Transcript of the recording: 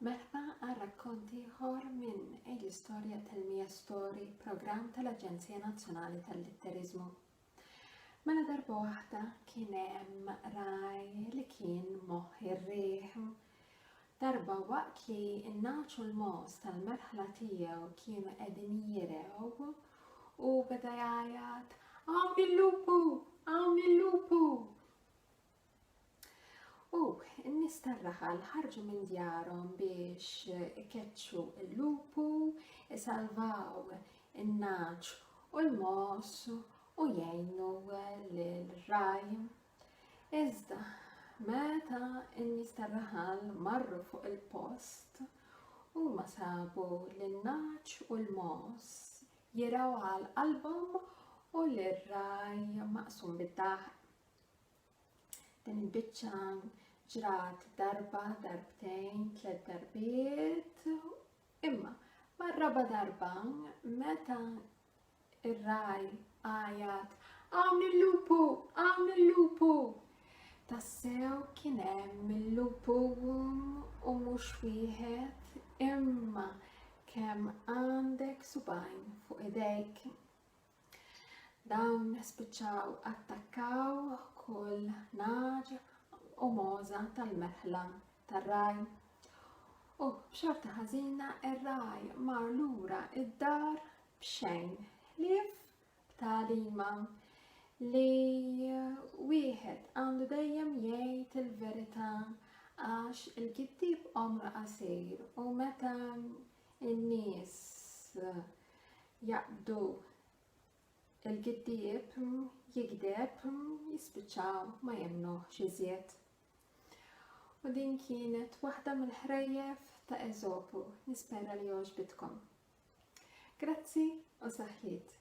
Merħba għal rakkont ieħor minn Għid l-Istorja Tell Me a Story, programm tal-Aġenzija Nazzjonali tal-Litteriżmu. Mela darba waħda kien hemm raj li kien moħħ ir-riħ. Darba waqt li n-nagħaġ u l-mogħoż tal-merħla tiegħu kienu qegħdin jirgħu, hu beda jgħajjat, Hawn il-lupu! Hawn il-lupu! U n-nies tar-raħal ħarġu minn djarhom biex ikeċċu l-lupu, isalvaw in-nagħaġ u l-mogħoż u jgħinu lil-ragħaj. Iżda, meta n-nies tar-raħal marru fuq il-post, huma sabu lin-nagħaġ u l-mogħoż jirgħu għal qalbhom u lir-ragħaj maqsum bid-daħq. Din il-biċċa ġrat darba, darbtejn, tlett darbiet, imma mar-raba' darba meta ir-ragħaj għajat hawn il-lupu, hawn il-lupu. Tassew kien hemm il-lupu u mhux wieħed imma kemm għandek subgħajn fuq idejk. Dawn spiċċaw attakkaw kull nagħaġ u mogħża tal-merħla tar-ragħaj. U b'xorta ħażina r-ragħaj mar lura id-dar b'xejn ħlief b'tagħlima li wieħed għandu dejjem jgħid il-verità għax il-giddieb għomru qasir u meta n-nies jaqbdu il-giddieb jigdeb jispiċċaw ma jemmnuhx iżjed. U din kienet waħda mill-ħrejjef ta' Eżopu, nispera li għoġbitkom. Grazzi u saħħiet.